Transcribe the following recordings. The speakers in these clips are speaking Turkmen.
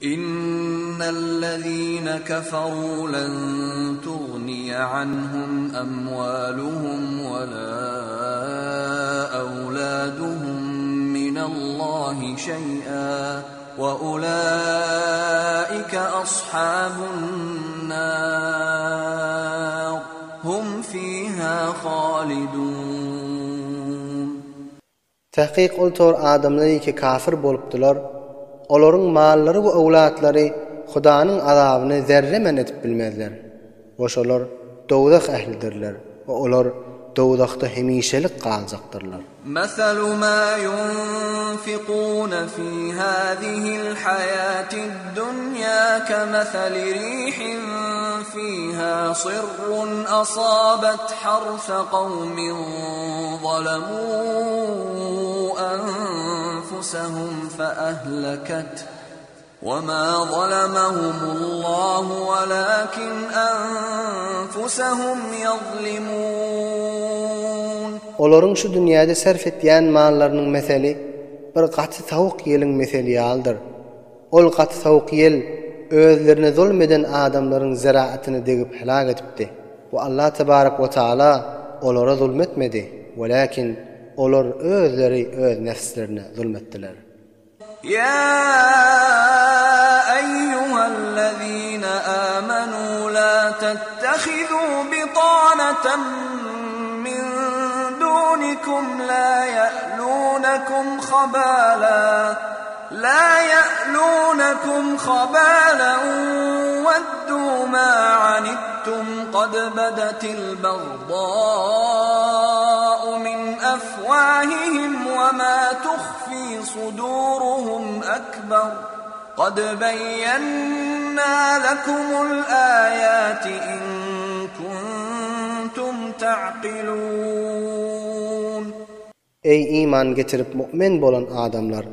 Innellezine keferu len tugniye anhum emwaluhum we la ewladuhum minallahi şeý'a we ulaike ashabun nar hum fiha halidun. Takyk ol tor adamlar ki kafir bolupdylar, olaryň mallary we öwlatlary Hudanyň azabyny zerre men edip bilmezler. We şolar dowzah ählidirler we olar dowzahda hemişelik galjakdyrlar. Mesalu ma yunfikune fi hazihil hayatid dunýa kemesali rihin fiha sirrun asabat harsa kawmin zalamuu anfusahum feahleket wema zalemehumullahu welakin anfusahum yazlimun. Olaryň şu dünýäde sarf etýän mallarynyň meseli bir gaty sowuk ýeliň meseli ýalydyr. Ol gaty sowuk ýel özlerine zulm eden adamlaryň zeraatyny degip helak edipdi. We Allah tebarek we taala olara zulm etmedi, welakin olar özleri öz nefslerine zulm etdiler. Ýa eýýuhellezine âmenû lâ tettehizû bitaneten min dûnikum lâ ye'lûnekum habâlâ. Lâ ye'lûnekum habâlen weddû mâ anittum kad bedetil bagdâ'u min efvâhihim ve mâ tuhfî sudûruhum ekber kad beyyennâ lekumul âyâti in kuntum ta'kilûn. Eý, iman getirip mu'min bolan adamlar!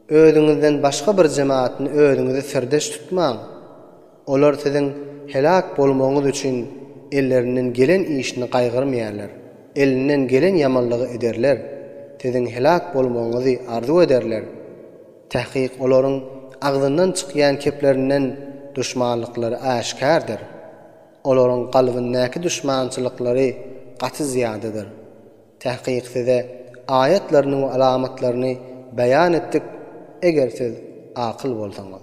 Özüňizden başga bir jemaatny özüňize syrdaş tutmaň! Olar siziň heläk bolmagyňyz üçin ellerinden gelen işini gaýgyrmaýarlar, elinden gelen ýamanlygy ederler, siziň heläk bolmagyňyzy arzuw ederler. Takyk olaryň agzyndan çykýan keplerinden duşmanlyklary äşgärdir. Olaryň kalbyndaky duşmançylyklary gaty zyýadadyr. Takyk size aýatlaryny we alamatlaryny beýan etdik, eger siz akyl bolsaňyz.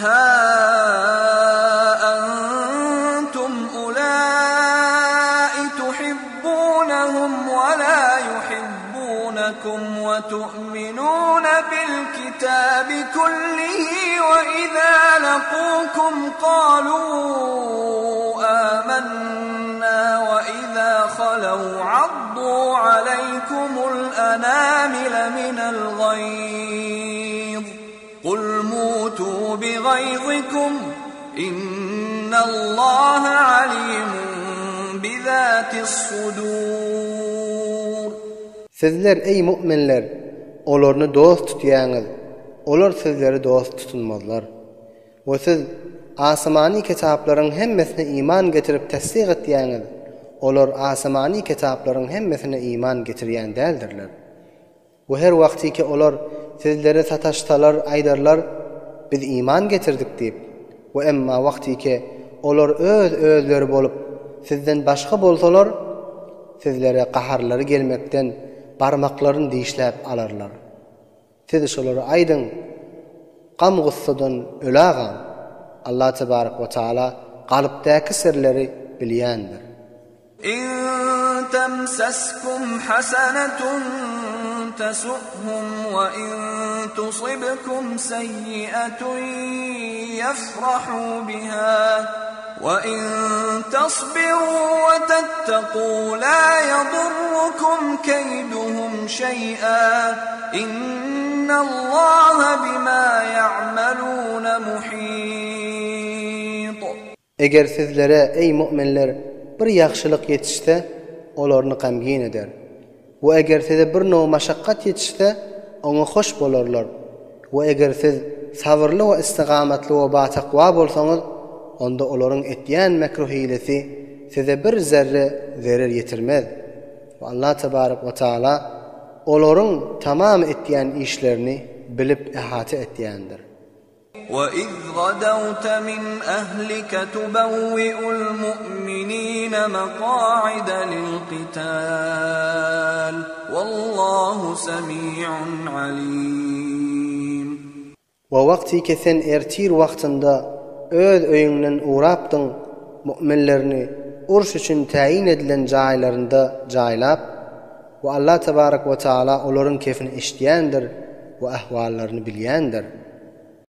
Hâ antum ulâi tuhibbûnehum ve lâ yuhibbûnekum ve tu'minûne bil kitâbi kullihi ve izâ lekûkum kâlû âmennâ ve izâ halev addû aleykumul enâmile minel gayz kul mûtû bigayzikum innallâhe alîmun bizâtis sudûr. Sizler, eý, mu'minler, olarny dost tutýaňyz, olar sizleri dost tutunmazlar. We siz asmany kitaplaryň hemmesine iman getirip tassyk etýäňiz, olar asmany kitaplaryň hemmesine iman getirýän däldirler. We her wagtyky olar sizlere sataşsalar aýdarlar, Biz iman getirdik diýip. We emma wagtyky olar öz özleri bolup sizden başga bolsalar, sizlere gaharlary gelmekden barmaklaryny dişläp alarlar. Siz şolara aýdyň, Gam-gussadan ölägaň, Allah tebarek we taala galypdaky syrlary bilýändir. In temseskum hasenetun tesu'hum we in tusibkum seyyi'etun yefrahu biha we in tasbiru we tettekû lâ yedurrukum keyduhum şey'a innallaha bimâ ya'melûne muhît. Eger sizlere, eý, mu'minler, bir ýagşylyk ýetişse, olaryny gamgyn eder. We eger size bir now maşakgat ýetişse, oňa hoş bolarlar. We eger siz sabyrly we istigamatly we batakwa bolsaňyz, onda olaryň etýän mekru-hilesi size bir zerre zerer ýetirmez. We Allah tebarek we taala olaryň tamam etýän işlerini bilip ehata etýändir. Ve-iz gadawte min ehlike tubewwi'ul mu'minine meka'ide lil-kital. Wallahu semi'un alim. We wagtyky sen ertir wagtynda öz öýüňden ugrapdyň, mu'minlerini uruş üçin täýin edilen jaýlarynda jaýlap, we Allah tebarek we taala olaryň kefini eşidýändir we ahwallaryny bilýändir.